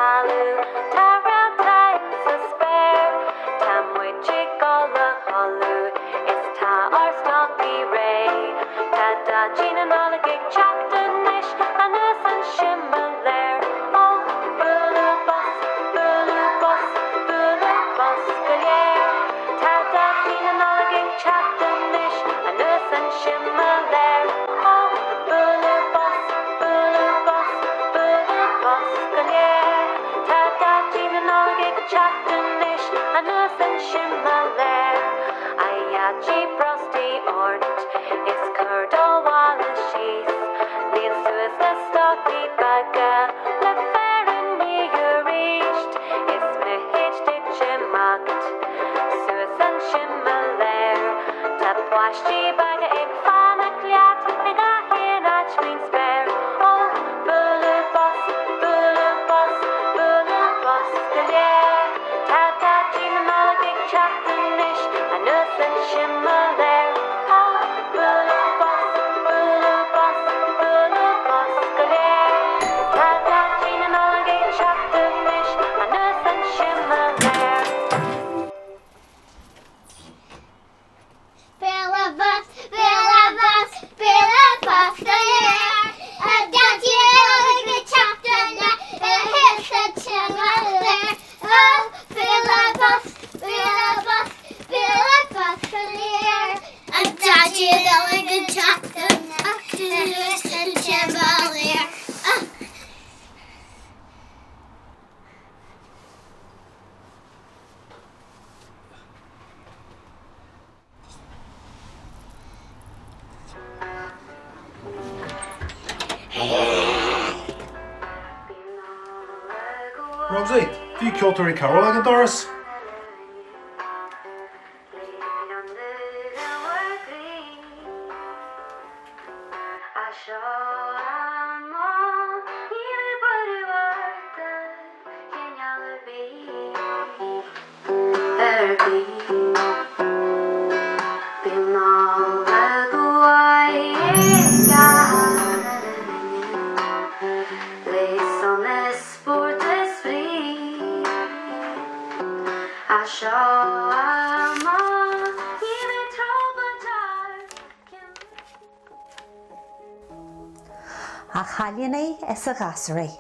talamh, tá réalta insa spéir, tá muid ag dul a chodladh is tá ár stocaí réidh, tá Daidí na Nollag ag teacht anois anuas an simléar, ó bualadh bos, bualadh bos, bualadh bos go léir, tá Daidí na Nollag ag teacht anois anuas an simléar, ó bualadh bos, bualadh bos, bualadh bos go léir, tá Daidí na Nollag ag teacht anois anuas an simléar. A Dhaidí brostaigh ort is cuir do mhála síos, líon suas na stocaí beaga le féar inniu aríst, is mithid duit imeacht suas an simléar. Tá páistí beaga ag fanacht leat i ngach aon áit faoin spéir. Ó, bualadh bos, bualadh bos, bualadh bos go léir. Tá Daidí na Nollag ag teacht anois anuas an simléar. Ó, bualadh bos, bualadh bos, bualadh bos go léir. Tá Daidí na Nollag ag teacht anois anuas an simléar. Bualadh bos, bualadh bos, bualadh bos go léir. Tá Daidí na Nollag ag teacht anuas an simléar. Ó, bualadh bos, bualadh bos, bualadh bos go léir. Tá Daidí na Nollag ag teacht anuas an simléar. Rosie, bhí ceoltóirí ceoil ag an doras. A chailíní is a ghasúraí,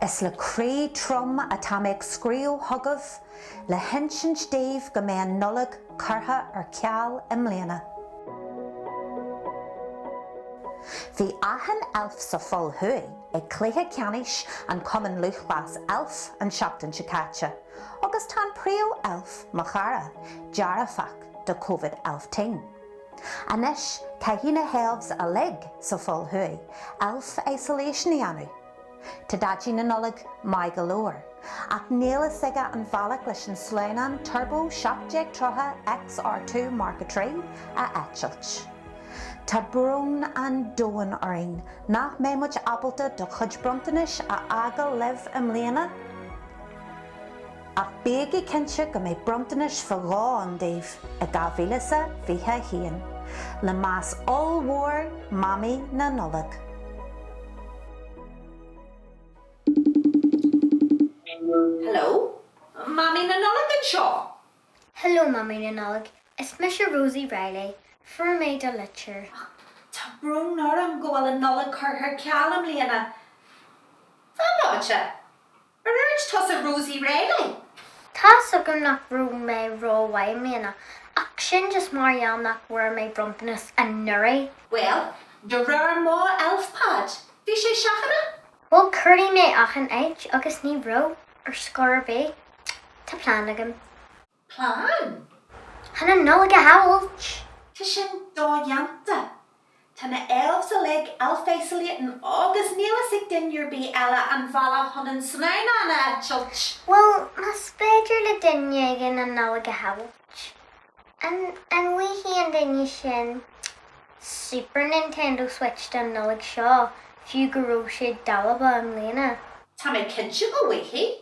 is le croí trom atá mé ag scríobh chugaibh le hinsint daoibh go mbeidh an Nollaig curtha ar ceal i mbliana. Bhí achan elf sa Phol Thuaidh ag cluiche ceannais an Chumann Lúthchleas Elf an tseachtain seo caite agus tá an príomh elf, mo chara, dearfach do Covid Elf tinn. Anois caithfidh na hElves uilig sa Phol Thuaidh Elf Isolation a dhéanamh. Tá Daidí na Nollag maith go leor, ach níl fhios aige an bhealach leis an sleamhnán Turbo 1730 XR2 Mark 3 a eitilt. Tá brón an domhain orainn nach mbeidh muid ábalta do chuid bronntanais a fhágáil libh i mbliana. Ach bígí cinnte go mbeidh bronntanais fá dhó ann daoibh i 2021, le meas ollmhór Mamaí na Nollag. Hello, Mamaí na Nollag anseo! Hello Mamaí na Nollag, is mise Rosie Reilly. Fuair mé do litir. Ach tá brón orm go bhfuil an Nollaig curtha ar ceal i mbliana. Fan bomaite, Ar dhúirt tusa Rosie Reilly? Tá's agam nach raibh mé ró-mhaith i mbliana, ach sin just mar gheall nach bhfuair mé bronntanas anuraidh. Bhuel, de réir mo ElfPad, bhí sé seachana. Bhuel, chuardaigh mé achan áit agus ní raibh, ar scor ar bith. Tá plean agam. Plean? Chun an Nollaig a shábháilt! Tá sin dodhéanta. Tá na elves uilig elf-isolating agus níl fhios ag duine ar bith eile an bhealach chun an sleamhnán a eitilt. Bhuel, más féidir le duine éigin an Nollaig a shábháilt, an an bhfaighidh an duine sin Super Nintendo Switch don Nollaig seo, fiú go raibh sé dalba i mbliana? Tá mé cinnte go bhfaighidh.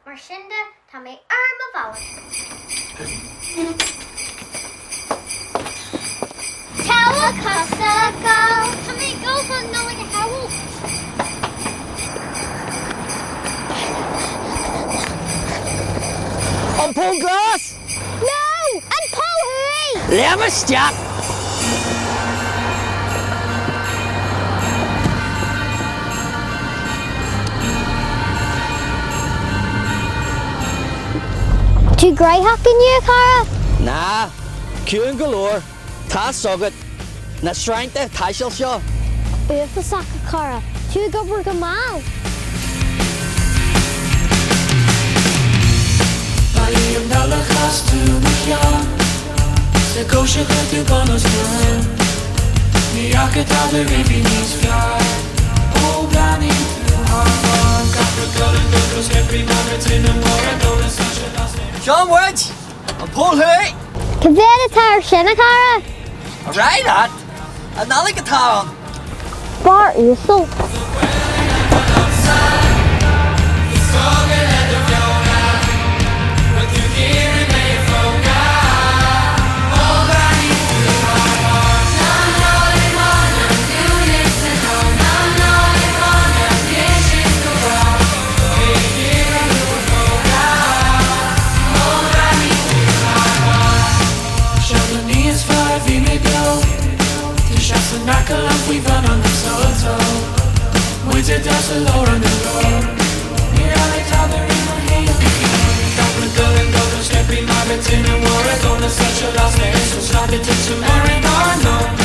Mar sin de, tá mé ar mo bhealach. Togha cosa gal! Tá mé ag dul chun an Nollaig a shábháilt! Poll Glas? No! An Pol Thuaidh! Léim isteach! Tú gnóthach inniu, a chara? Ná, ciúin go leor, tá's agat, na srianta taistil seo. Uafásach, a chara. Tú ag obair go mall. Ba í an Nollaig chas tú mo cheann Sa gcóisir chuir tú bun os cionn Ní fhaca tada riamh bhí níos fearr Ó breathnaíonn tú thar barr Gach rud dul i dul go sciobthaí mar gur tine mhór a dó na soilse las Seo muid! An Pol Thuaidh! Cá mhéad atá ar sin, a chara? Ar aghaidh leat! An Nollaig atá ann! Fear uasal. Seo an ní is fearr a bhí mé beo Tú seasta in aice liom faoi bhean na solta Muid ag damhsa lár an fhlóir Níor airigh tada riamh mar shaol Gach rud dul in dul go sciobthaí mar ba tine mhór a dó na soilse las na is an slat ag titim orainn ár ndóigh.